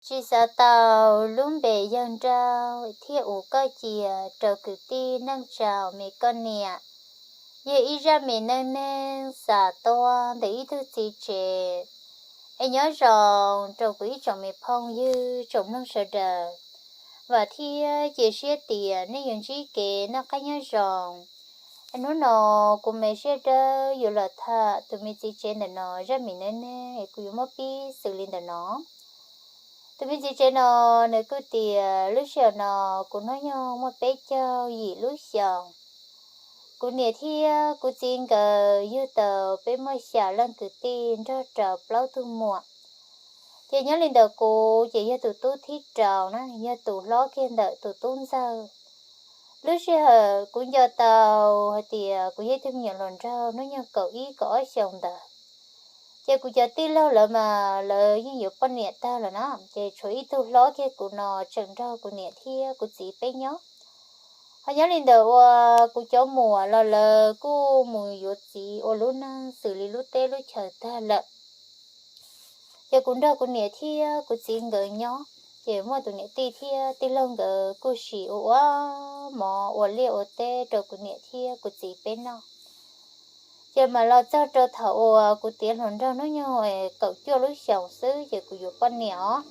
Tsis xav tau lub npe yawg nrauj thiab ua koj cia rau kwv tij neej tsa me koj niam. Yog ib zaj me neej neeg xav tuaj ntawm ib tug txiv tsev. Es nyob zoo rau kuv ib tsoom me phooj ywg tsoom mloog sawv daws. Vam thiab cia siab tias nej yuav ntsib kev noj qab nyob zoo. Hnub no kuv me siab dawb yuav los tham tus me txiv tsev ntawm no zaj me neej neeg es kuv yuav muab pib xws li ntawm no. Tus me txiv tsev no nws kuj tias lub sij hawm no kuv hnub nyoog muaj peb caug yim lub xyoos. Kuv niam thiab kuv txiv nkawd yug tau peb muaj xya leej kwv tij nrog rau plaub tug muam. Ces nyob li ntawm kuv ces yog tus tub thib rau na, yog tus hlob kiag ntawm tus tub ntxawg. Lub sij hawm kuv nco tau hais tias kuv yog ib tug me nyuam hluas nraug hnub nyoog kaum ib kaum ob xyoos ntawd, ces kuv cov tij laug lawv mas lawv yeej yuav poj niam tag lawm na, ces tshuav ib tug hlob kiag kuv no tseem nrog kuv niam thiab kuv txiv peb nyob. Ho nyob li ntawm uas kuv cov muam los lawv kuj mus yuav txiv ua lub neej xws li lub teb lub chaw tag lawm. Ces kuv nrog kuv niam thiab kuv txiv nkawd nyob, ces muaj tus niam tij thiab tij laug nkawd kuj sim ua ua mov ua liaj ua teb rau kuv niam thiab kuv txiv peb noj. Ces mas los txog rau thaum uas kuv tiav hluas nraug hnub nyoog kaum cuaj lub xyoos xwb ces kuv yuav poj niam os.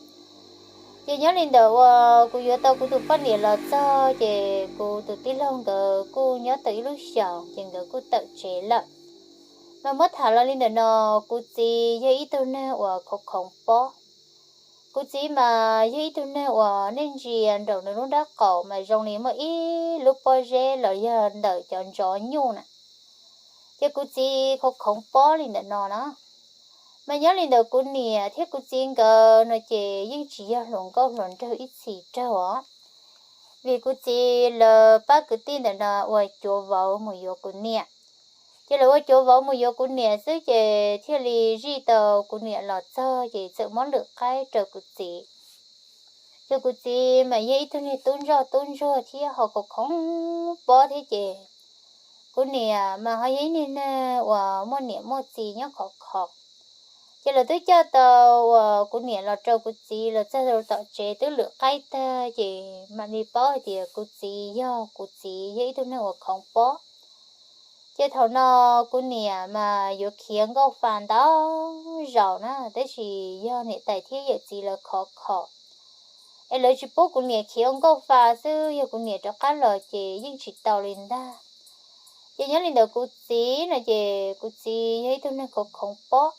Ces nyob li ntawm uas kuv yuav tau kuv tus poj niam los txog ces kuv tus tij laug nkawd kuj nyob tau ib lub xyoos ces nkawd kuj tawm tsev lawm. Mas muab tham los li ntawm no, kuv txiv yog ib tug neeg uas khoov khoov pob. Kuv txiv mas yog ib tug neeg uas nej ntsia nraum nws lub nrab qaum mas zoo li muaj ib lub pob zeb los yog ntawm cov ntsov nyuj na. Ces kuv txiv khoov khoov pob li ntawm no na. Mas nyob li ntawm kuv niam thiab kuv txiv nkawd no ces yeej tsis yog hluas nkauj hluas nraug ib txhis raug os. Vim kuv txiv lawv pab kwv tij ntawm no ua cuav vauv mus yuav kuv niam. Ces lawv ua cuav vauv mus yuav kuv niam xwb ces thiaj li zij tau kuv niam los txog ces txawm muab lwm qaib rau kuv txiv. Ces kuv txiv mas yog ib tug niag tub ntsoj tub ntsuag thiab ho khoov khoov pob thiab ces kuv niam mas ho yog ib niag neeg uas muaj niam muaj txiv nyob khov kho. Ces lawv twb coj tau uas kuv niam los rau kuv txiv los txog rau tom tsev twb lwm qaib tag ces mam li paub hais tias kuv txiv yog kuv txiv yog ib tug neeg uas khoov pob. Ces thaum no kuv niam mas yuav khiav nkauj fa ntau zaus na, tab sis yog niam tais thiab yawm txiv lawv khov kho es lawv tsis pub kuv niam khiav ua nkauj fa xwb, yog kuv niam rov qab los ces yeej tsis tau li ntag. Ces nyob li ntawm kuv txiv no ces kuv txiv yog ib tug neeg khoov khoov pob,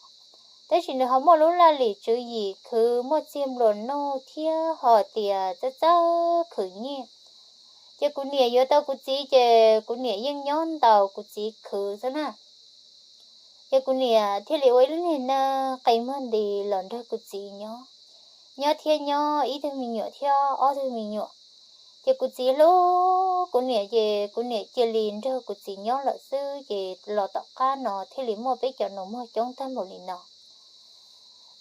tab sis nws ho muaj lub laj lim tswv yim khwv muaj txiag nplua nuj thiab ho tias txawj txawj khwv nyiaj. Ces kuv niam yuav tau kuv txiv ces kuv niam yeej nyob ntaus kuv txiv khwv xwb na. Ces kuv niam thiaj li ua ib lub niag neej qi muag nti los nrog kuv txiv nyob, nyob thiab nyob ib tug me nyuam thiab ob tug me nyuam. Ces kuv txiv hlub kuv niam ces kuv niam cia li nrog kuv txiv nyob lawm xwb ces los tom qab no thiaj li muaj peb cov nus muag coob tag npaum li no.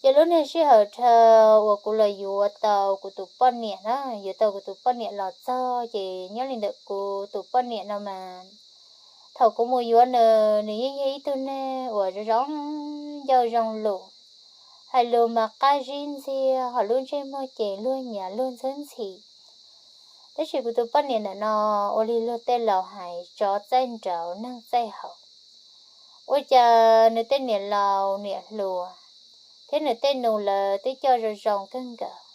Ces lub niag sij hawm dhau uas kuv los yuav tau kuv tus poj niam na, yuav tau kuv tus poj niam los txog ces nyob li ntawm kuv tus poj niam no mas thaum kuv mus yuav nws, nws yeej yog ib tug neeg uas zoo zoo ncauj zoo lus, hais lus mas qab zib ntxiag ho lub ntsej muag ces luag nyav luag ntxhwb ntxhi. Tab sis kuv tus poj niam ntawm no ua li luag tej laus hais tsov txaij nraud neeg txaij haus. Ua cas nws tej niam laus niam hluas thiab nws tej nus lawv twb coj zoo zoo kawg nkaus,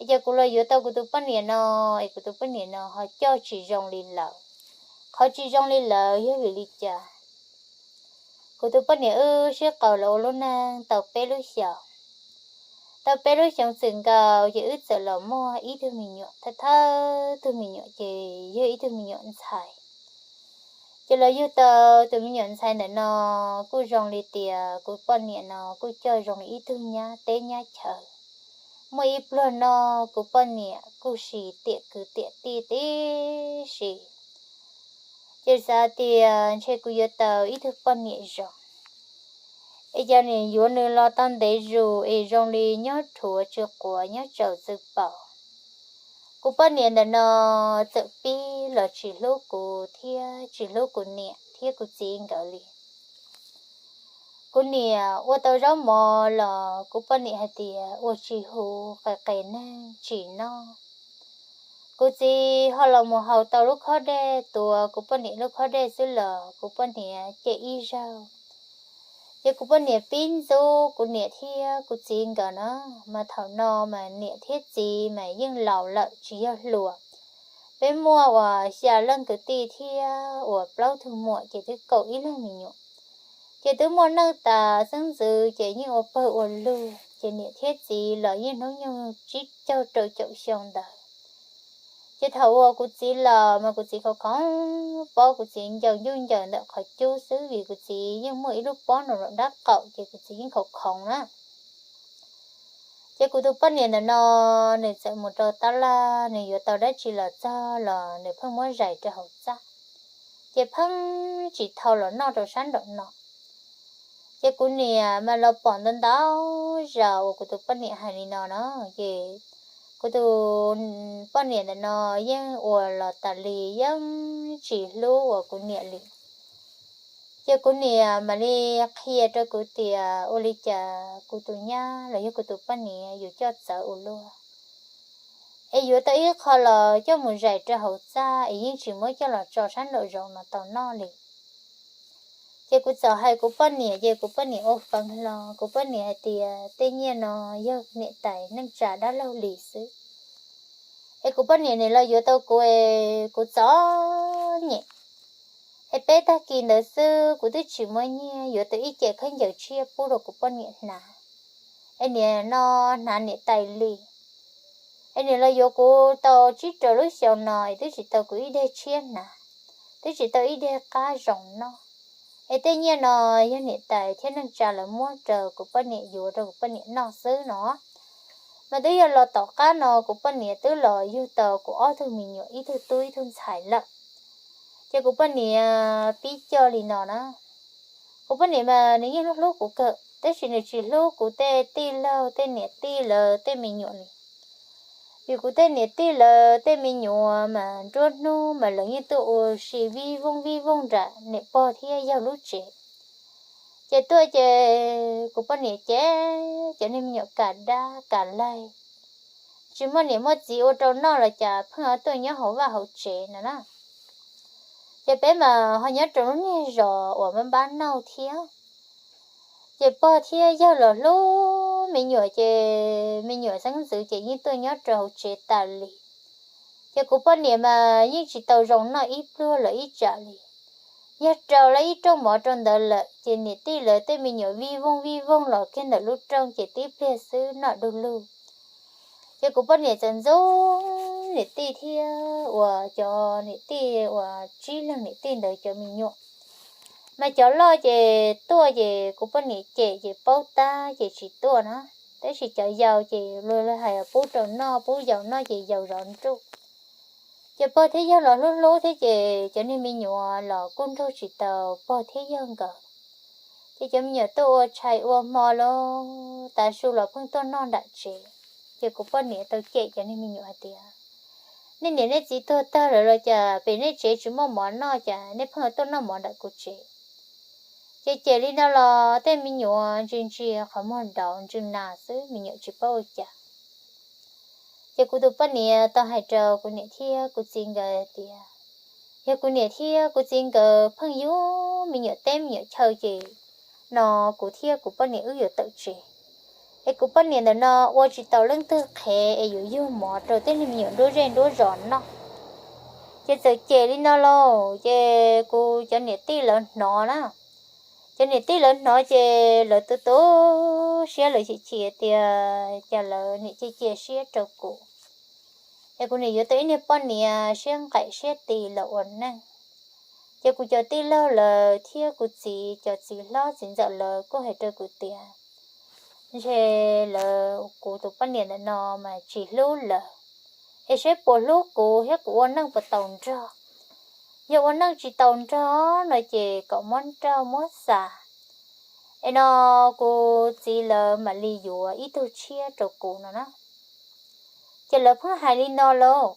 es cas kuv los yuav tau kuv tus poj niam no es kuv tus poj niam no ho coj tsis zoo li lawv. Qhov tsis zoo li lawv yog vim li cas? Kuv tus poj niam wb sib qaug los ua lub neej tau peb lub xyoos. Tau peb lub xyoos txwm nkaus ces wb txawm los muaj ib tug me nyuam, thawj thawj tug me nyuam ces yog ib tug me nyuam ntxhais. Ces los yug tau tus me nyuam ntxhais ntawm no kuj zoo li tias kuv poj niam no kuj coj zoo li ib tug nyab teb nyab chaw. Muaj ib pluag no kuv poj niam kuj sis tiam kwv tiam tij tib si. Ces xav tias ntshe kuv yuav tau ib tug poj niam zoo. Es cas nim yuav nws los tau ntev zus es zoo li nyob rhuav tsw quav nyob tsaus txw paus. Kuv poj niam ntawm no txawm pib los tsis hlub kuv thiab tsis hlub kuv niam thiab kuv txiv nkawd li. Kuv niam ua tau zaub mov los kuv poj niam hais tias ua tsis huv, qes qes neeg tsis noj. Kuv txiv ho los mus haus tau lub khob dej, tuav kuv poj niam lub khob dej xwb los kuv poj niam cem ib zaug. Ces kuv poj niam pib ntxub kuv niam thiab kuv txiv nkawd na, mas thaum no mas niam thiab txiv mas yeej laus lawm tsis yog hluas. Peb muaj uas xya leej kwv tij thiab uas plaub tug muam ces twb kaum ib leeg me nyuam. Ces twb muaj neej tas xeeb ntxwv ces yeej ua pawg ua lug, ces niam thiab txiv los yeej hnub nyoog tsib caug rau caum xyoo ntawd. Ces thaum uas kuv txiv los mas kuv txiv khoov khoov pob, kuv txiv ncaws ncuj ncaws ntawm qhov cub xwb vim kuv txiv yeej muaj ib lub pob nraum nraum nrab qaum ces kuv txiv yeej khoov khoov na. Ces kuv tus poj niam ntawm no nws txawm mus rau tab laj, nws yuav tau dab tsi los txog los nws pheej muab zais rau hauv txaj, ces pheej tsis thau los noj rau sab nraum no. Ces kuv niam mas los pom ntau ntau zaus uas kuv tus poj niam hais li no no, ces kuv tus poj niam ntawm no yeej ua los tas li, yeej tsis hlub uas kuv niam li. Ces kuv niam mam li qhia rau kuv tias ua li cas kuv tus nyab los yog kuv tus poj niam yuav coj txawv ua luaj, es yuav tau ib qho los coj mus zais rau hauv txaj es yeej tsis muab coj los tso sab nraum zoov no tau noj li. Ces kuv txawm hais kuv poj niam, ces kuv poj niam ua feev hlo, kuv poj niam hais tias tej nyiaj no yog niam tais neej tsa dab laug li xwb. Es kuv poj niam nim los yuav tau kuv es kuv txom nyem. Es peb tag kis ntawd xwb kuv twb tsis muaj nyiaj yuav tau ib ce khaub ncaws tshiab pub rau kuv poj niam hnav, es nim no hnav niam tais li. Es nim los yuav kuv tau tsib rau lub xyoo no es twb tsis tau kuv ib daig tshiab hnav, twb tsis tau ib daig qab zoo noj. Es tej nyiaj no yog niam tais thiab neej tsa lawv muab rau kuv poj niam yuav rau kuv poj niam noj xwb no. Mas twb yog los tom qab no kuv poj niam twb los yug tau kuv ob tug me nyuam, ib tug tub ib tug ntxhais lawm. Ces kuv poj niam pib coj li no na. Kuv poj niam mas nws yeej hlub hlub kuv kawg tab sis nws tsis hlub kuv tej tij laug tej niam tij lawv tej me nyuam li. Vim kuv tej niam tij lawv tej me nyuam mas nruab hnub mas lawv yeej tuaj ua si vij voog vij voog nram niam pog thiab yawg lub tsev. Ces tuaj ces kuv poj niam ces cov niag me nyuam kam dab kam laig, tsis muaj niam muaj txiv ua rau noj los cas pheej tuaj nyob hauv vaj hauv tsev no na. Ces peb mas ho nyob rau lub niag zos uas npab npab nauj thiab. Ces pog thiab yawg los hlub me nyuam ces me nyuam xeeb ntxwv ces yeej tuaj nyob rau hauv tsev tas li. Ces kuv poj niam mas yeej tsis tau zoo noj ib pluag los ib tsam li. Yog rau lawv ib rooj mov rau ntawd lawm ces niam tij lawv tej me nyuam vij voog vij voog los kiag ntawm lub rooj ces tib pliag xwb noj du lug. Ces kuv poj niam txawm ntxub niam tij thiab uas cov niam tij uas tsib leeg niam tij ntawd cov me nyuam. Mas cov loj ces tuaj ces kuv poj niam cem ces paub tab ces tsis tuaj na. Tab sis cov yau ces luag hais pub rau noj, pub yau noj ces yau zov nruj. Ces pog thiab yawg los hlub hlub thiab ces cov niag me nyuam los kuj nrug tsis tau pog thiab yawg nkawd. Ces cov me nyuam tuaj ua tshais ua hmo los tav su los pheej tuaj noj nram tsev. Ces kuv poj niam tau cem cov niag me nyuam hais tias, nej niam nej txiv tuag tag lawm los cas pem nej tsev tsis muaj mov noj cas nej pheej tuaj noj mov nram kuv tsev? Ces cem li no los tej me nyuam ntsia ntsia qhov muag nraud ntsws nas xwb, me nyuam tsis paub ua cas. Ces kuv tus poj niam tau hais rau kuv niam thiab kuv txiv nkawd tias, yog kuv niam thiab kuv txiv nkawd pheej yug me nyuam teb me nyuam chaw ces no kuv thiab kuv poj niam wb yuav tawm tsev. Es kuv poj niam ntawm no ua tsis tau leej twg qhev es yuav yug mov rau tej niag me nyuam nruab zej nruab zos noj. Ces txawm cem li no lauj, ces kuv cov niam tij lawv hnov na. Cov niam tij lawv hnov ces lawv tu tu siab, lawv chim chim tias cas lawv niam cia cia siab rau kuv. Es kuv niam yuav tau ib niag poj niam siab nqaim siab tis los ua neej. Ces kuv cov tij laug lawv thiab kuv txiv cov txiv hlob txiv ntxawm lawv kuj hais rau kuv tias, ntshe lawv, kuv tus poj niam ntawm no mas tsis hlub lawv, es saib puas hlub kuv thiab kuv ua neej puas tau nrog. Yog ua neej tsis tau nrog no ces kom muab nrauj muab xa, es no kuv txiv lawv mam li yuav ib tug tshiab rau kuv no na. Ces lawv pheej hais li no lauj.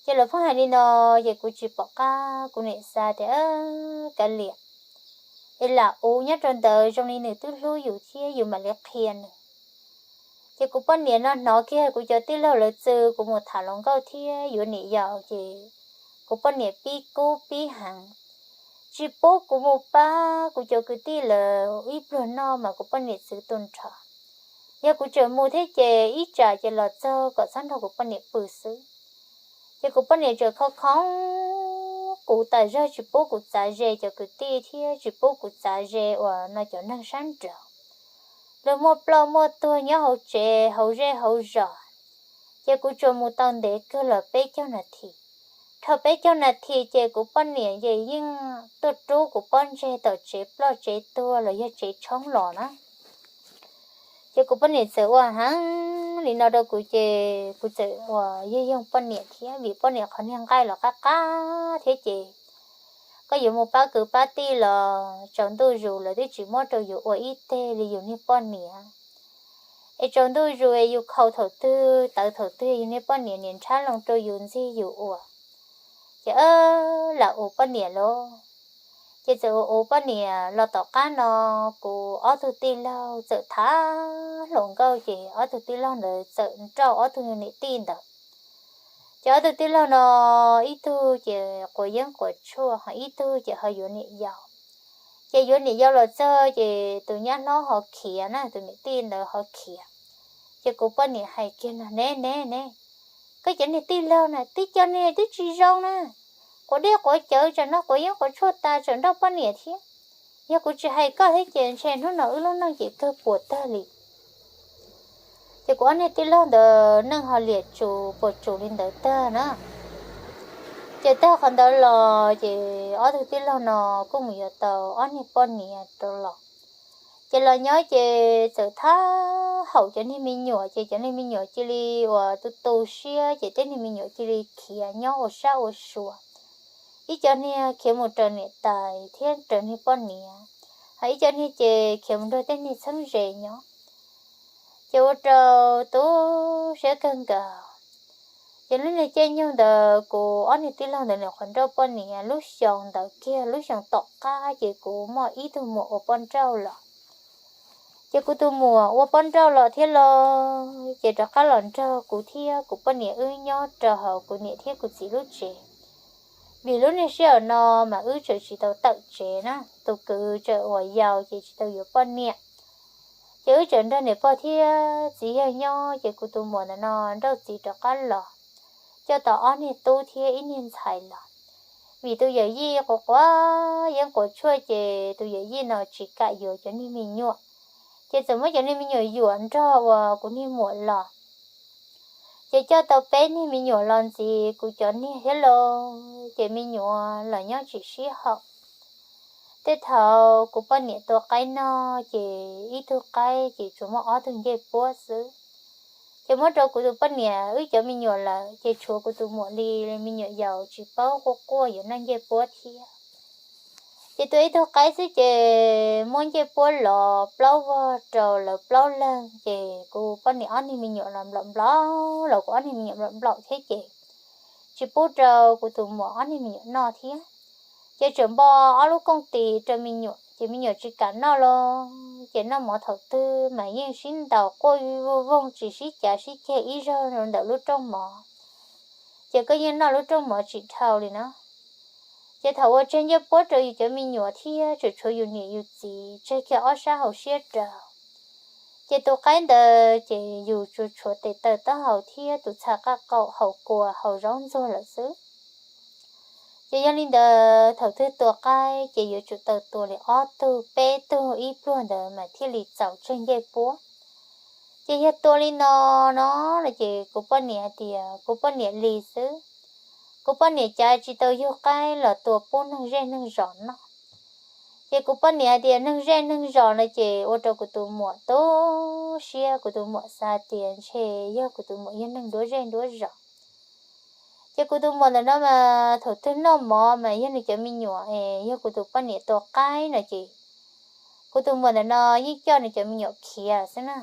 Ces lawv pheej hais li no, ces kuv tsis pom qab, kuv niam xav tias, kav liam, es lam ua nyob rau ntawd zoo li nws twb hlub yus thiab yus mam li qhia nws. Ces kuv poj niam no hnov kiag kuv cov tij laug lawv txw kuv mus tham hluas nkauj thiab yuav niam yau ces kuv poj niam pib kub pib heev, tsis pub kuv mus pab kuv cov kwv tij lawv ib pluag noj mas kuv poj niam txwv tu nrho. Yog kuv tseem mus thiab ces ib tsam ces los txog kom txhob nrog kuv poj niam pw xwb. Ces kuv poj niam tseem khoo khoo kuv tas zog tsis pub kuv txav ze cov kwv tij thiab tsis pub kuv txav ze uas no cov neeg sab nraud. Luag muaj ploj muaj tuag nyob hauv tsev hauv zej hauv zos, ces kuv tsuas mus tau ntev kawg los peb caug nas this. Dhau peb caug nas this ces kuv poj niam ces yeej tuaj rub kuv pob ntseg tom tsev ploj tsev tuag los yog tsev tshoob los na. Ces kuv poj niam txawm ua heev li no rau kuv ces kuv txawm ua yog yoog poj niam thiab vim poj niam qhov niag nqaij los qab qab thiab ces koj yuav mus pab kwv pab tij los tsaus ntuj zus lawv twb tsis muab rau yus ua ib teg li yus niag poj niam. Es tsaus ntuj zus es yus khaus thaum twg tawv thaum twg yus niag poj niam niam nrhab loo rau yus ntxig yus ua. Ces lam ua poj niam lauj. Ces txawm ua ua poj niam los tom qab no kuv ob tug tij laug txawm tham hluas nkauj ces ob tug tij laug ntawd txawm nrauj ob tug niam tij ntawd. Ces ob tug tij laug no ib tug ces quav yeeb quav tshuaj ho ib tug ces ho yuav niam yau. Ces yuav niam yau los txog ces tus nyab hlob ho khiav na, tus niam tij ntawd ho khiav. Ces kuv poj niam hais kiag no, ne ne ne, koj cov niag tij laug na twb cov niag twb tsis zoo na, quav dej quav cawv tsam no quav yeeb quav tshuaj tas tseem nrauj poj niam thiab. Yog kuv tsis hais koj thiab ces ntshe hnub no wb lub neej ces kawg puas tag li. Ces kuv ob niag tij laug ntawd neej ho liam tsuv puas tsuv li ntawd tag na. Ces tag qhov ntawd los ces ob tug tij laug no kuj mus yuav tau ob niag poj niam rau los. Ces los nyob ces txawm thab haum cov niag me nyuam ces cov niag me nyuam cia li uas tu tu siab ces tej niag me nyuam cia li khiav nyob ua sab ua sua. Ib cov niag khiav mus raws niam tais thiab raws niag poj niam, ho ib cov niag ces khiav mus nrog tej niag txheeb ze nyob. Ces ua rau tu siab kawg nkaus. Ces lub niag caij nyoog ntawd kuv ob niag tij laug ntawd nws qhuav nrauj poj niam lub xyoo ntawd kiag lub xyoo tom qab ces kuv muaj ib tug muam ua poj nrauj los. Ces kuv tus muam ua poj nrauj los thiab los ces rov qab los nrog kuv thiab kuv poj niam wb nyob rau hauv kuv niam thiab kuv txiv lub tsev. Vim lub niag sij hawm no mas wb tseem tsis tau tawm tsev na, tus kwv tseem uas yau ces tsis tau yuav poj niam. Ces wb tseem nrog niam pog thiab txiv yawg nyob ces kuv tus muam ntawm no nrauj txiv rov qab los, coj tau ob niag tub thiab ib niag ntxhais los. Vim tus yawm yij quav quav yeeb quav tshuaj ces tus yawm yij no tsis kam yuav cov niag me nyuam, ces txawm muab cov niag me nyuam yuam nrog uas kuv niag muam los. Ces coj tau peb niag me nyuam los ntxiv kuv cov niag thiab los, ces me nyuam los nyob tsis sib haum. Tej thaum kuv poj niam tua qaib noj ces ib tug qaib ces tsuas muaj ob tug ncej puab xwb. Ces muab rau kuv tus poj niam wb cov me nyuam lawm ces tshuav kuv tus muam li me nyuam yaus tsis paub quaj quaj yuav noj ncej puab thiab. Ces tua ib tug qaib xwb ces muab ncej puab los plaub vog rau lawv plaub leeg ces kuv poj niam ob niag me nyuam los nplaum nplaum los kuv ob niag me nyuam nplaum nplaum thiab ces tsis pub rau kuv tus muam ob niag me nyuam noj thiab. Ces tseem npo ob lub kooj tis rau me nyuam ces me nyuam tsis kam noj los ces noj mov thaum twg mas yeej sib ntaus quaj vog voog tsis sib cav sib ceg ib zaug rau ntawm lub rooj mov. Ces koj yeej noj lub rooj mov tsis dhau li na. Ces thaum ua tseg ncej puab rau yus cov me nyuam thiab tseem tshuav yus niam yus txiv tseg kiag ob sab hauv siab rau, ces tus qaib ntawd ces yus tsuas tshuav tes taw taub hau thiab tus txha qaj qaum haus kua haus zaub ntxuag lawm xwb. Ces yog li ntawd thaum twg tua qaib ces yuav tsum tau tua li ob tug peb tug ib pluag ntawd mas thiaj li txaus tseg ncej puab. Ces yog tua li no no no ces kuv poj niam hais tias kuv poj niam li xwb. Kuv poj niam cav tsis tau yug qaib los tua pub neeg zej neeg zos noj. Ces kuv poj niam hais tias neeg zej neeg zos no ces ua rau kuv tus muam tu siab, kuv tus muam xav tias ntshe yog kuv tus muam yog neeg nruab zej nruab zos. Ces kuv tus muam ntawm no mas thaum twg noj mov mas yog nws cov me nyuam es yog kuv tus poj niam tua qaib no ces kuv tus muam ntawm no yeej coj nws cov me nyuam khiav xwb na.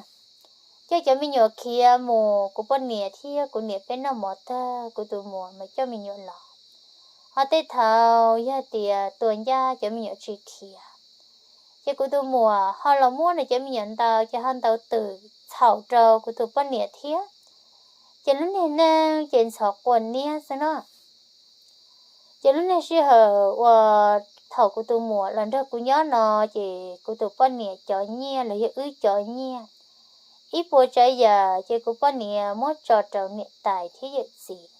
Coj cov me nyuam khiav mus, kuv poj niam thiab kuv niam peb noj mov tag kuv tus muam mas coj me nyuam los. Ho tej thaum yog tias tua ncaj cov me nyuam tsis khiav, Ces kuv tus muam ho los muab nws cov me nyuam ntaus ces ho ntaus twm txhaum rau kuv tus poj niam thiab. Ces lub niag neej ces ntxhov quas niab xwb no. Ces lub niag sij hawm uas thaum kuv tus muam los nrog kuv nyob no, ces kuv tus poj niam cov nyiaj los yog wb cov nyiaj, ib puas tsav yam ces kuv poj niam muab tso rau niam tais thiab yawm txiv.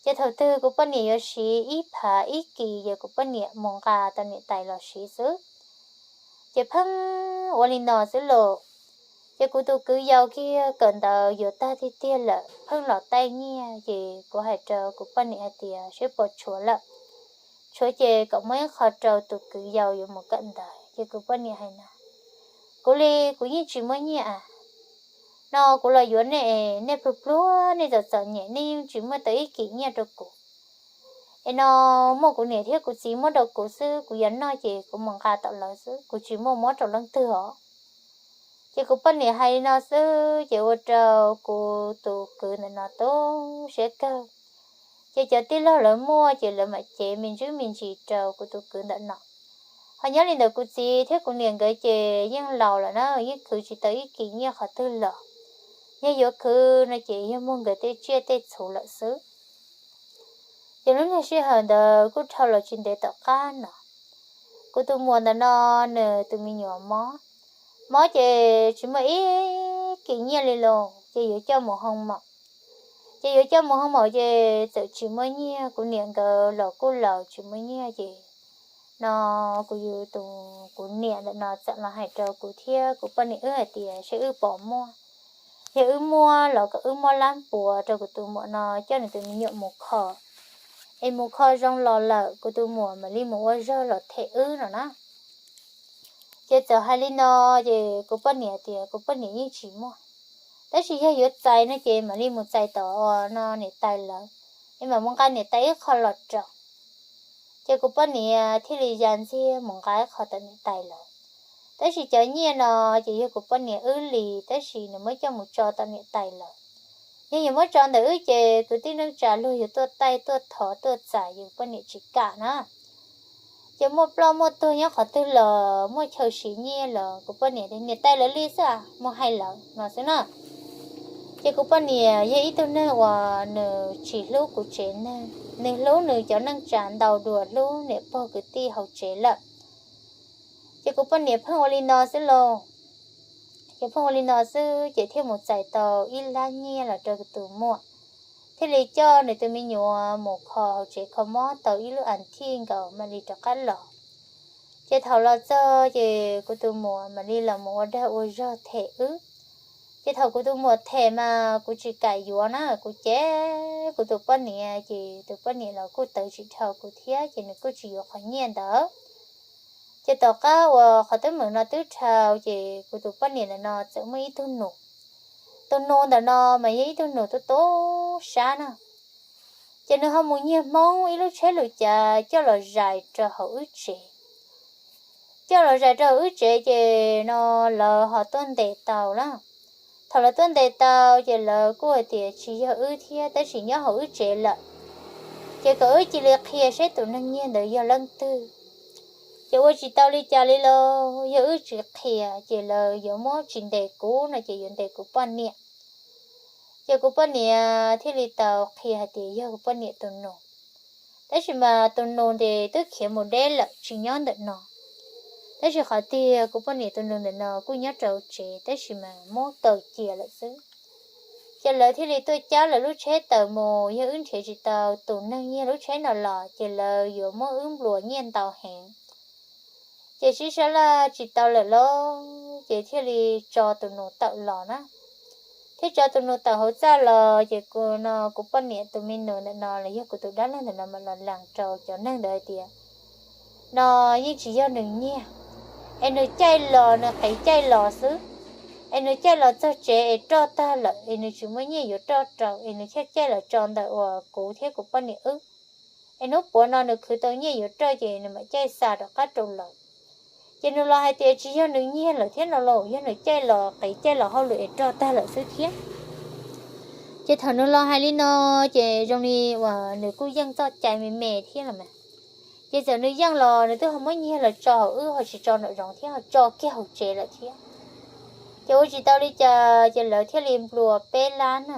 Ces thaum twg kuv poj niam yuav siv ib phav ib kis ces kuv poj niam mus nqa tau niam tais los siv xwb. Ces pheej ua li no xwb los, ces kuv tus kwv yau kiag kawm ntawv yuav tag tiag tiag lawm pheej los taij nyiaj, ces kuv hais rau kuv poj niam hais tias seb puas tshuav lawm, tshuav ces kom muab ib qho rau tus kwv yau yuav mus kawm ntawv. Ces kuv poj niam hais no, kuv li kuv yeej tsis muaj nyiaj a, no kuv los yuav nej, nej pluag pluag nej txom txom nyem nej yeej tsis muaj tau ib kis nyiaj rau kuv. Es no muaj kuv niam thiab kuv txiv muab rau kuv xwb, kuv yuav noj ces kuv mus nqa tom lawv xwb, kuv tsis muaj muab rau leej twg os. Ces kuv poj niam hais li no xwb ces ua rau kuv tus kwv ntawm no tu siab kawg. Ces cov tij laug lawv muaj ces lawv mam cev me ntsis me ntsis rau kuv tus kwv ntawm no. Ho nyob li ntawm kuv txiv thiab kuv niam nkawd ces yeej laus lawm na, yeej khwv tsis tau ib kis nyiaj qhov twg los. Yog yuav khwv no ces yog muag nkawd tej tsiaj tej txhu lawm xwb. Ces lub niag sij hawm ntawd kuj dhau los tsis ntev tom qab no, kuv tus muam ntawm no nws tus me nyuam mob, mob ces tsis muaj ib kis nyiaj li los ces yuav coj mus hoo maum. Ces yuav coj mus hoo maum ces txawm tsis muaj nyiaj, kuv niam nkawd los kuj laus tsis muaj nyiaj ces no kuv yus tus, kuv niam ntawm no txawm los hais rau kuv thiab kuv poj niam wb hais tias seb wb puas muaj, yog wb muaj los kom wb muab lab puav rau kuv tus muam no coj nws tus me nyuam mus kho, es mus kho zoo los lawm kuv tus muam mam li mus ua zog los them wb no na. Ces txawm hais li no ces kuv poj niam tias kuv poj niam yeej tsis muaj, tab sis yog yuav txais no ces mam li mus txais tom no niam tais lawv, es mam mus nqa niam tais ib qho los rau. Ces kuv poj niam thiaj li ya ntxiag mus nqa ib qho tom niam tais lawv. Tab sis cov nyiaj no ces yog kuv poj niam wb li, tab sis nws muab coj mus tso tom niam tais lawv. Yog yuav muab tso ntawm wb ces kwv tij neej tsa luag yuav tuaj taij tuaj thov tuaj txais, yus poj niam tsis kam na. Ces muaj ploj muaj tuag nyob qhov twg los muaj chaw siv nyiaj los kuv poj niam tias niam tais lawv li xwb, mus hais lawv no xwb na. Ces kuv poj niam yog ib tug neeg uas nws tsis hlub kuv tsev neeg, nws hlub nws cov neej tsa ntau dua hlub niam pog kwv tij hauv tsev lawm. Ces kuv poj niam pheej ua li no xwb lauj. Ces pheej ua li no xwb ces thiaj mus txais tau ib lab nyiaj los rau kuv tus muam, thiaj li coj nws tus me nyuam mus kho hauv tsev kho mob tau ib lub as thiv nkaus mam li rov qab los. Ces thaum los txog ces kuv tus muam mam li los mus ua dag ua zog them wb. Ces thaum kuv tus muam them mas kuv tsis kam yuav na, kuv cem kuv tus poj niam ces tus poj niam los kuj tawv tsis dhau kuv thiab ces nws kuj tsis yuav qhov nyiaj ntawd. Ces tom qab uas qhov teeb meem no twb dhau ces kuv tus poj niam ntawm no txawm muaj ib tug nus. Tus nus ntawm no mas yog ib tug nus tub tub sab na. Ces nws ho mus nyiag Hmoob ib lub tsheb lus cav coj los zais rau hauv wb tsev. Coj los zais rau hauv wb tsev ces no lawv ho tuaj ntes tau na. Thaum lawv tuaj ntes tau ces lawv kuj hais tias tsis yog wb thiab tab sis nyob hauv wb tsev lawm, ces kom wb cia li qhia seb tus neeg nyiag ntawd yog leej twg. Ces ua tsis tau li cas li los yog wb tsis qhia ces lawv yuav muab tsis ntes kuv no ces yuav ntes kuv poj niam. Ces kuv poj niam thiaj li tau qhia hais tias yog kuv poj niam tus nus. Tab sis mas tus nus ces twb khiav mus deb lawm tsis nyob ntawm no. Tab sis qhov tiag kuv poj niam tus nus ntawm no kuj nyob rau tsev tab sis mas muab kaw cia lawm xwb. Ces lawv thiaj li tuaj cab lawv lub tsheb tawm mus, yog wb nrhiav tsis tau tus neeg nyiag lub tsheb no los ces lawv yuav muab wb nplua nyiaj ntau heev. Ces sib sab laj tsis tau lawm lauj, ces thiaj li tso tus nus tawm los na. Thiab tso tus nus tawm hauv txaj los ces kuv no kuv poj niam tus me nus ntawm no los yog kuv tus dab laug ntawm no mam los lees rau cov neeg ntawd hais tias no yeej tsis yog nws nyiag, es nws caij los nws qiv caij los xwb, es nws caij los txog tsev es roj tag lawm es nws tsis muaj nyiaj yuav roj rau es nws thiaj caij los tso ntawm uas kuv thiab kuv poj niam wb. Es hnub puav no nws khwv tau nyiaj yuav roj ces nws mam caij xa rov qab rau lawv. Ces nws los hais tias tsis yog nws nyiag lawm thiab no los yog nws caij los qiv caij los hauj lwm es roj tag lawm xwb thiab. Ces thaum nws los hais li no, ces zoo li uas nws kuj yeej txoj cai me me thiab los mas. Ces txawm nws yeej los nws twb ho muab nyiag los tso hauv wb ho tsis tso nraum zoov thiab ho tso kiag hauv tsev lawm thiab. Ces ua tsis tau li cas ces lawv thiaj li nplua peb lab na.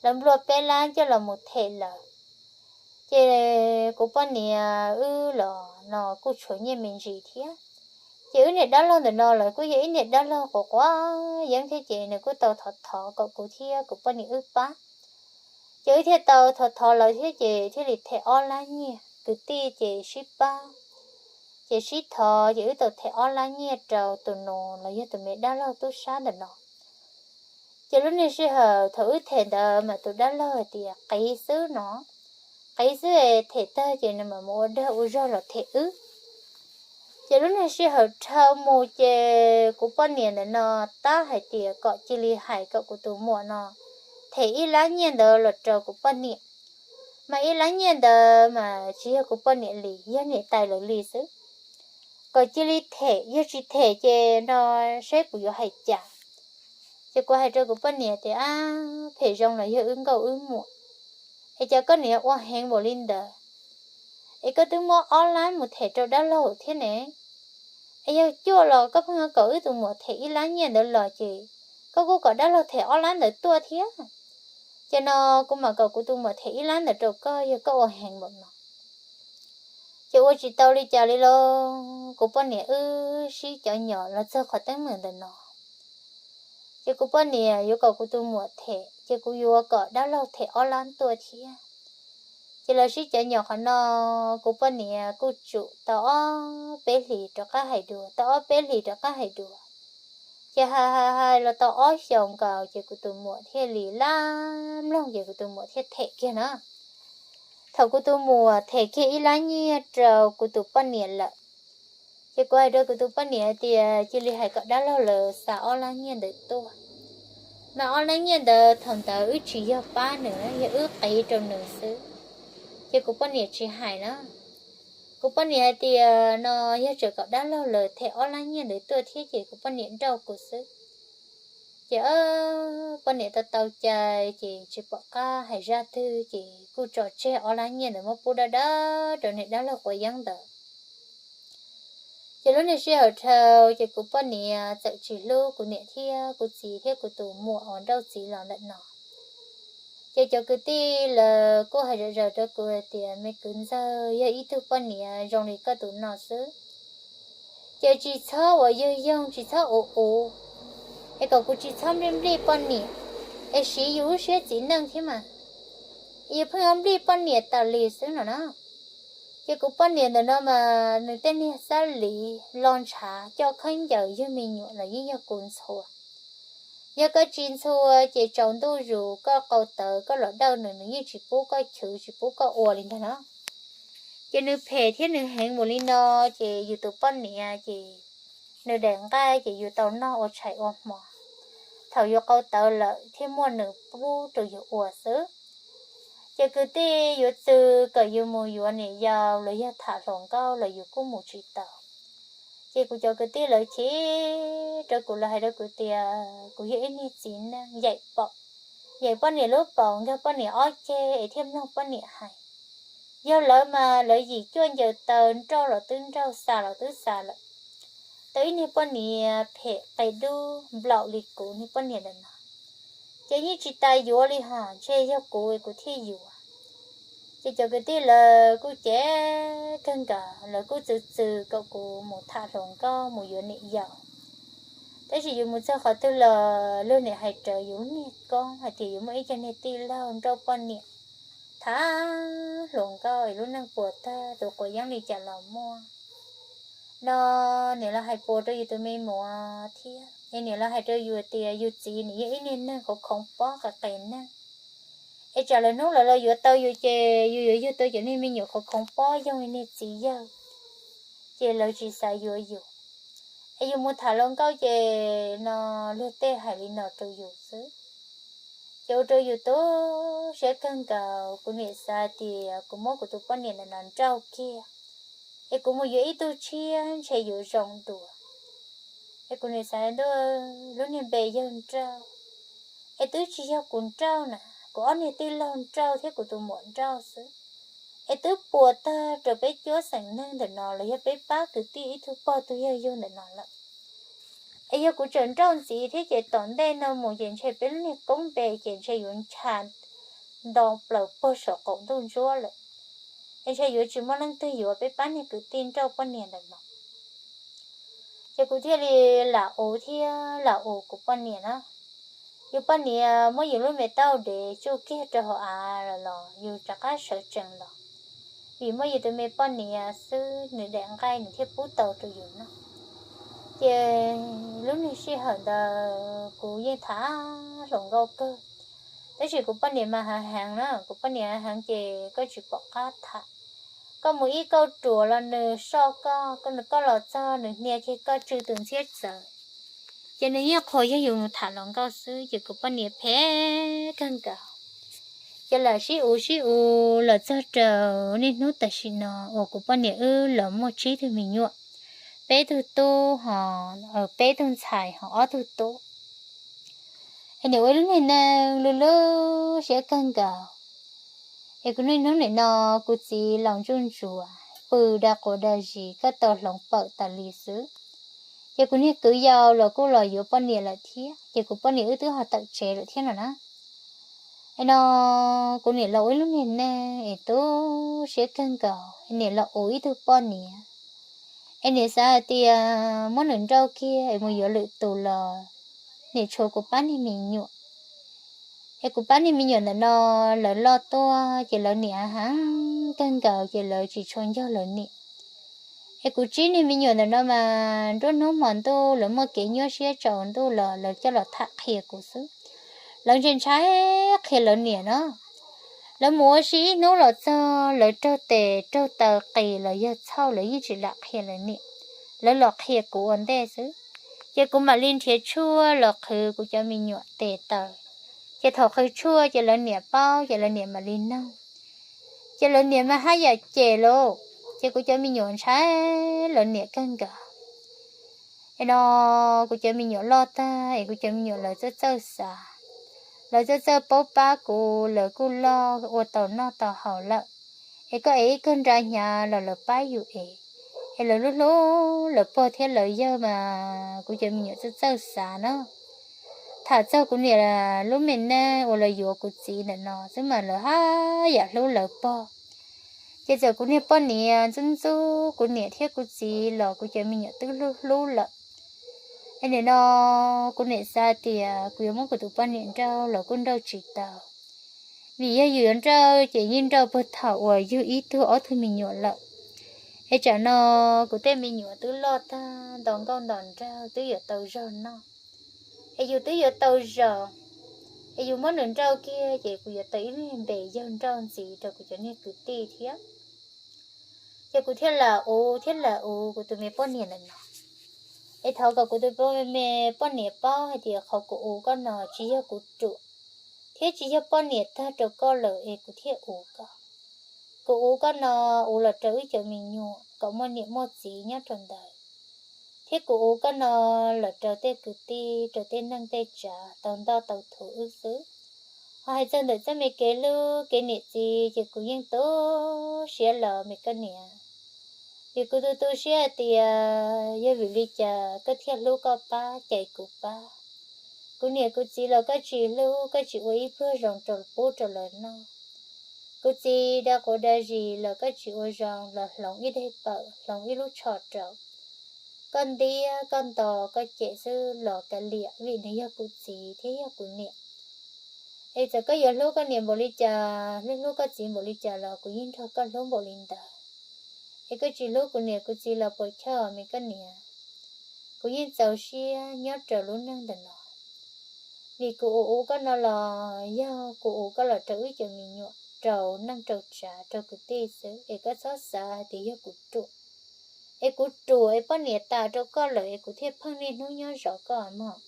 Lawv nplua peb lab coj los mus them lawv. Ces kuv poj niam wb los no kuj tshuav nyiaj me ntsis thiab. Ces wb niam dab laug ntawm no lawv kuj yog ib niam dab laug quav quav yeeb thiab ces nws kuj tau thov thov kom kuv thiab kuv poj niam wb pab. Ces wb thiaj tau thov thov lawv thiab ces thiaj li them ob lab nyiaj, kwv tij ces sib pab, ces sib thov ces wb tau them ob lab nyiaj rau tus nus los yog tus me dab laug tub sab ntawm no. Ces lub niag sij hawm thaum wb them ntawd mas tus dab laug hais tias qiv xwb no, qiv xwb es them tag ces nws mam mus ua dag ua zog los them wb. Ces lub niag sij hawm dhau mus ces kuv poj niam ntawm no tab hais tias kom cia li hais kom kuv tus muam no them ib lab nyiaj ntawd los rau kuv poj niam. Mas ib lab nyiaj ntawd mas tsis yog kuv poj niam li, yog niam tais lawv li xwb. Kom cia li them, yog tsis them ces no seb kuv yuav hais cas. Ces kuv hais rau kuv poj niam tias, ab, phem zoo los yog wb nkauj wb muam, es cas koj niam ua heev npaum li ntawd, es koj twb muab ob lab mus them rau dab laug thiab ne, es yog cuaj los koj pheej yuav kom wb tus muam them ib lab nyiaj ntawd los ces koj kuj kom dab laug them ob lab ntawd tuaj thiab. Ces no kuv mam kom kuv tus muam them ib lab ntawd rau koj, yog koj ua heev npaum no. Ces ua tsis tau li cas li lauj, kuv poj niam wb sib cov nyom los txog qhov teeb meem ntawm no. Ces kuv poj niam yuav kom kuv tus muam them ces kuv yuav kom dab laug them ob lab tuaj thiab. Ces los sib cov nyom qhov no, kuv poj niam kuj tsum tau ob peb hlis rov qab hais dua, tau ob peb hlis rov qab hais dua. Ces hais hais hais los tau ob xyoos nkaus ces kuv tus muam thiaj li lab mloog ces kuv tus muam thiaj them kiag na. Thaum kuv tus muam them kiag ib lab nyiaj rau kuv tus poj niam lawm, ces kuv hais rau kuv tus poj niam hais tias cia li hais kom dab laug lawv xa ob lab nyiaj ntawd tuaj. Mas ob lab nyiaj ntawd thaum ntawd wb tsis yog pab nws, yog wb qiv rau nws xwb. Ces kuv poj niam tsis hais na. Kuv poj niam hais tias no yog tseem kom dab laug lawv them ob lab nyiaj ntawd tuaj thiab ces kuv poj niam nrauj kuv xwb. Ces poj niam tau tau cai ces tsis pom qab hais zaj twg ces kuj tso tseg ob lab nyiaj ntawd muab pub dawb dawb rau niag dab laug quav yeeb ntawd. Ces lub niag sij hawm dhau ces kuv poj niam txawm tsis hlub kuv niam thiab kuv txiv thiab kuv tus muam uas nrauj txiv los ntawm no. Ces cov kwv tij lawv kuj hais zom zaws rau kuv hais tias me kwv ntxawg, yog ib tug poj niam zoo li koj tus no xwb ces tsis txhob uas yog yoog, tsis txhob ua ua, es kom kuv tsis txhob nplij nplij poj niam, es siv yus lub siab txiv neej thiab mas, yus pheej yuav nplij poj niam tas li xwb no na. Ces kuv poj niam ntawm no mas nws tej niag xab lis lo ntshav coj khaub ncaws yug me nyuam los yeej yog kuv ntxhua. Yog koj tsis ntxhua ces tsaus ntuj zus koj qau tawv koj los dawj nws, nws yeej tsis pub koj chwv tsis pub koj ua li ntag na. Ces nws phem thiab nws heev mus li no, ces yus tus poj niam ces nws daim nqaij ces yus tau noj ua tshais ua hmo, thaum yus qau tawv lawm thiaj muaj nws pub rau yus ua xwb. Ces kwv tij yuav txwv kom yus mus yuav niam yau los yog tham hluas nkauj los yus kuj mus tsis tau. Ces kuv cov kwv tij lawv chim rau kuv, lawv hais rau kuv tias kuv yog ib niag txiv neej yaim paum, yaim poj niam lub paum, nkag poj niam ob ceg es thiaj mloog poj niam hais. Yog lawv mas lawv yim cuaj ncaws taw, nrauj los twb nrauj, xa los twb xa lawm. Tau ib niag poj niam phem qe dub nplaum li kuv niag poj niam ntawm no, ces yeej tsis tas yuav li hos, ntshe yog kuv es kuv thiaj yuav. Ces cov kwv tij lawv kuj cem kawg nkaus, lawv kuj txwv txwv kom kuv mus tham hluas nkauj mus yuav niam yau. Tab sis yus mus txog qhov twg los luag niam hais rawv yus lub niag koob hais tias yus muaj ib co niag tij laug nrauj poj niam, tham hluas nkauj es lub neej puas tag, tus quav yeeb li cas los muaj. No niam los hais puas rau yus tus me muam thiab, es niam los hais rau yus tias yus txiv nws yog ib niag neeg khoov khoov pob qe qe neeg, es tsam lawv hnub lawv los yuav tau yus ces yus yuav yug tau cov niag me nyuam khoov khoov pob yoog li niag txiv yawg, ces lawv tsis xav yuav yus. Es yus mus tham hluas nkauj ces no luag tej hais li no rau yus xwb. Ces ua rau yus tu siab kawg nkaus, kuv niam xav tias kuv muab kuv tus poj niam ntawm no nrauj kiag, es kuv mus yuav ib tug tshiab ntshe yuav zoo dua. Es kuv niam xav ntuj, lub niag npe yawg nrauj, es twb tsis yog kuv nrauj na, kuv ob niag tij laug nrauj thiab kuv tus muam nrauj xwb, es twb puas tag rau peb cuab xeem neeg ntawm no los yog peb pab kwv tij ib tug pog tug yawg yug ntawm no lawm. Es yog kuv tseem nrauj ntxiv thiab ces tom ntej no mus ces ntshe peb lub niag koob npe ces ntshe yuav ntsha nto plaws puag saum qaum ntuj ntsuab lawm, es ntshe yuav tsis muaj leej twg yuav peb pab niag kwv tij nrauj poj niam ntawm no. Ces kuv thiaj li lam ua thiab lam ua kuv poj niam na. Yus poj niam muab yus lub me taub dev tsuj kiag rau hauv av los los yus rov qab sawv tsees los, vim muaj yus tus me poj niam xwb nws daim nqaij nws thiaj pub tau rau yus noj. Ces lub niag sij hawm ntawd kuv yeej tham hluas nkauj kawg, tab sis kuv poj niam mas hav heev na, kuv poj niam hav heev ces koj tsis pom qab tham. Koj mus ib kauj ruam los nws soj koj, koj los txog nws hnia kiag koj tsw tus ntxhiab txawv. Ces nws yeej qhuas yog yus tham hluas nkauj xwb ces kuv poj niam phem kawg nkaus. Ces lam sib ua sib ua los txog rau niaj hnub tam sim no uas kuv poj niam wb los muaj tsib tug me nyuam, peb tug tub ho, peb tug ntxhais ho ob tug tub. Es nim ua ib lub niag neej lub lub siab kawg nkaus. Es kuv niaj hnub nim no kuv txiv laus ntsuj ntsuav pw dag quas dag zis koj tau hloov pawm tas li xwb. Ces kuv niag kwv yau los kuj los yuav poj niam lawm thiab ces kuv poj niam wb twb ho tawm tsev lawm thiab no na. Es no kuv niam los ua ib lub niag neej es tu siab kawg nkaus es niam los ua ib tug poj niam. Es niam xav hais tias muab nws nrauj kiag es mus yuav lwm tus los niam tshuav kuv pab niag me nyuam. Es kuv pab niag me nyuam ntawm no lawv loj tuaj ces lawv niam hav heev kawg nkaus ces lawv tsis tshua ncog lawv niam. Es kuv tsib niag me nyuam ntawm no mas nruab hnub hmo ntuj lawv muaj kev nyuaj siab tsaus ntuj los lawv coj los tham qhia kuv xwb. Lawv ntshai ntshai qhia lawv niam no. Lawv mus ua si ib hnub los txog lawv raug tes raug taw qis los yog txhauj lawv yeej tsis lam qhia lawv niam, lawv los qhia kuv ua ntej xwb. Ces kuv mam li nrhiav tshuaj los qhwv kuv cov me nyuam tes taw. Ces thaum qhwv tshuaj ces lawv niam paub ces lawv niam mam li noog. Ces lawv niam mas haj yam cem lauj, ces kuv cov me nyuam ntshai lawv niam kawg nkaus. Es no kuv cov me nyuam loj tag es kuv cov me nyuam lawv txawj txawj xav, lawv txawj txawj paub pab kuv, lawv kuj loj ua tau noj tau haus lawm. Es koj ev ib kawg nra hnyav los lawv pab yus ev. Es lawv hlub hlub lawv pog thiab lawv yawg mas kuv cov me nyuam txawj txawj xav no. Tham txog kuv niam lub me neej uas lawv yuav kuv txiv ntawm no xwb mas lawv haj yam hlub lawv pog. Ces txawm kuv niag poj niam ntxub ntxub kuv niam thiab kuv txiv los kuv cov me nyuam twb hlub hlub lawm. Es nim no kuv niam xav tias kuv yuav muab kuv tus poj niam nrauj los kuj nrauj tsis tau, vim yog yus yuav nrauj ces yeej nrauj puag thaum uas yug ib tug ob tug me nyuam lawm. Es tsam no kuv tej me nyuam twb loj tag nto nkauj nto nraug twb yuav tau zog noj, es yus twb yuav tau zaum, es yus muab nws nrauj kiag ces kuv yuav tau ib lub niag npe yawg nrauj ntxiv rau kuv cov niag kwv tij thiab. Ces kuv thiaj lam ua thiab lam ua kuv tus me poj niam ntawm no. Es thov kom kuv tus me poj niam paub hais tias qhov kuv ua koj no tsis yog kuv ruam, thiab tsis yog poj niam tag rau koj lawm es kuv thiaj ua koj. Kuv ua koj no ua los rau wb cov me nyuam kom muaj niam muaj txiv nyob rau ntawd, thiab kuv ua koj no los rau tej kwv tij rau tej neej tej tsav tau ntoj tau thuv wb xwb. Ho hais txog ntawm txoj me kev hlub kev niam txiv ces kuv yeej tu siab los me koj niam, vim kuv tu tu siab hais tias yog vim li cas koj thiaj hlub koj pab cais kuv pab. Kuv niam kuv txiv los koj tsis hlub, koj tsis ua ib pluag zoo rau pub rau lawv noj. Kuv txiv dag quas dag zis los koj tsis ua zoo los hloov ib daim pawm hloov ib lub tsho rau. Koj ntiab koj nto koj cem xwb los kav liam vim nws yog kuv txiv thiab yog kuv niam. Es txawm koj yuav hlub koj niam npaum li cas, hlub hlub koj txiv npaum li cas los kuv yeej nrog koj hlub npaum li ntawd. Es koj tsis hlub kuv niam kuv txiv los puas chawj me koj niam. Kuv yeej txaus siab nyob rau lub neej ntawm no, vim kuv ua ua koj no los yog kuv ua koj los rau wb cov me nyuam, rau neej rau tsav rau kwv tij xwb es koj txhob xav hais tias yog kuv ruam. Es kuv ruam es poj niam tas rau koj lawm es kuv thiaj pheej niaj hnub nyob zov koj mog.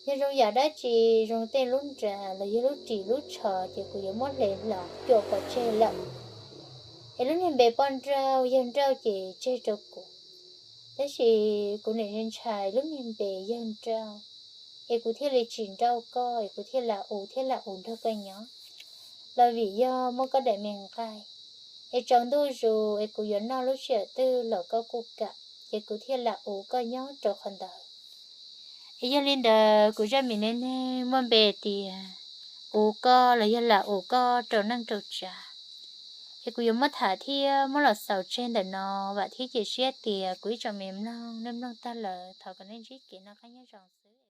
Yog zoo yam dab tsi, zoo tej lub nra los yog lub ris lub tsho ces kuv yuav muab hle hlo cuam pov tseg lawm. Es lub niag npe poj nrauj yawg nrauj ces tseg rau kuv, tab sis kuv niam ntshai lub niag npe yawg nrauj, es kuv thiaj li tsis nrauj koj es kuv thiaj lam ua thiab lam ua nrog koj nyob. Los vim yog muab koj daim me nqaij, es tsaus ntuj zus es kuv yuav noj lub sij hawm twg los koj kuj kam, ces kuv thiaj lam uv koj nyob rau qhov ntawd. Es yog li ntawd kuv zaj mis neej neeg muaj npe tias uv koj los yog lam uv koj rau neej rau tsav. Es kuv yuav muab tham thiab muab los xaus tseg ntawm no, vam thiab cia siab tias kuv ib tsoom me mloog nej mloog tag lawm thov kom nej ntsib kev noj qab nyob zoo.